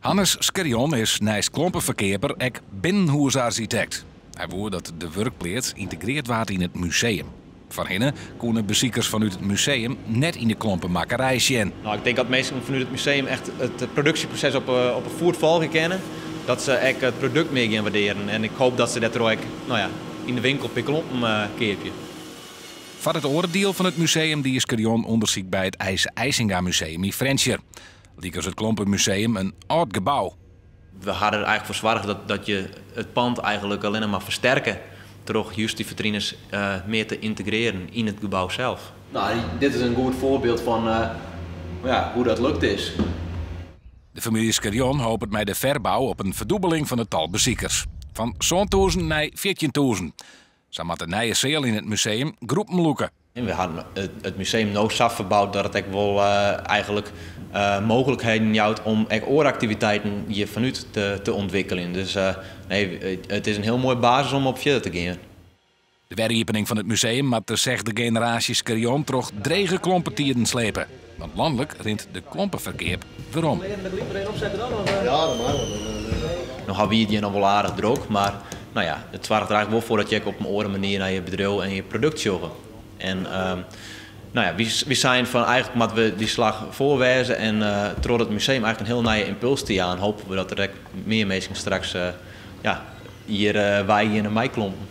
Hannes Scherjon is neist klompeferkeaper ek binnenhûsarsjitekt. Hy woe dat de wurkpleats yntegrearre waard yn it museum. Foarhinne koene besikers fanút it museum net yn de klompemakkerij sjen. Nou, ik tink dat minsken fanút it museum echt it produksjeproses op 'e foet folgje kinne. Dat se ek it produkt mear gean wurdearjen. En ik hoopje dat se dêrtroch ek, nou ja, yn de winkel in pear klompen keapje. Foar it oare diel fan it museum die Scherjon ûndersyk by it Eise Eisinga Museum yn Frjentsjer. Lykas it Klompenmuseum in âld gebou. We hawwe der eigentlik foar soarge dat je it pân eigentlik allinnich mar fersterke troch just dy fitrines mear te yntegrearjen yn it gebou sels. Nou, dit is in goed foarbyld fan ja, hoe't dat lukt is. De famylje Scherjon hopet mei de ferbou op in ferdûbeling fan it tal besikers. Fan 7.000 nei 14.000. Sa moat de nije seal yn it museum groepen lûke. En we hawwe it museum no sa ferboud dat it ek wol eigentlik mooglikheden jout om ek oare aktiviteiten hjir fanút te ûntwikkeljen. Dus nee, it is in hiel moaie basis om op fierder te gean. De weriepening fan it museum moat de sechde generaasje Scherjon troch drege klompetiden slepe. Want lanlik rint de klompeferkeap werom. Ja, dat mei wol. No hawwe wy it hjir noch wol aardich drok, mar nou ja, it soarget der eigentlik wol foar dat je ek op in oare manier nei je bedriuw en je produkt sjogge. En nou ja, wy seinen fan eigentlik moatte we dy slach foar wêze en troch it museum eigentlik in hiel nije ympuls te jaan, hoopje we dat der ek mear minsken straks ja, hjir weigean en meiklompen.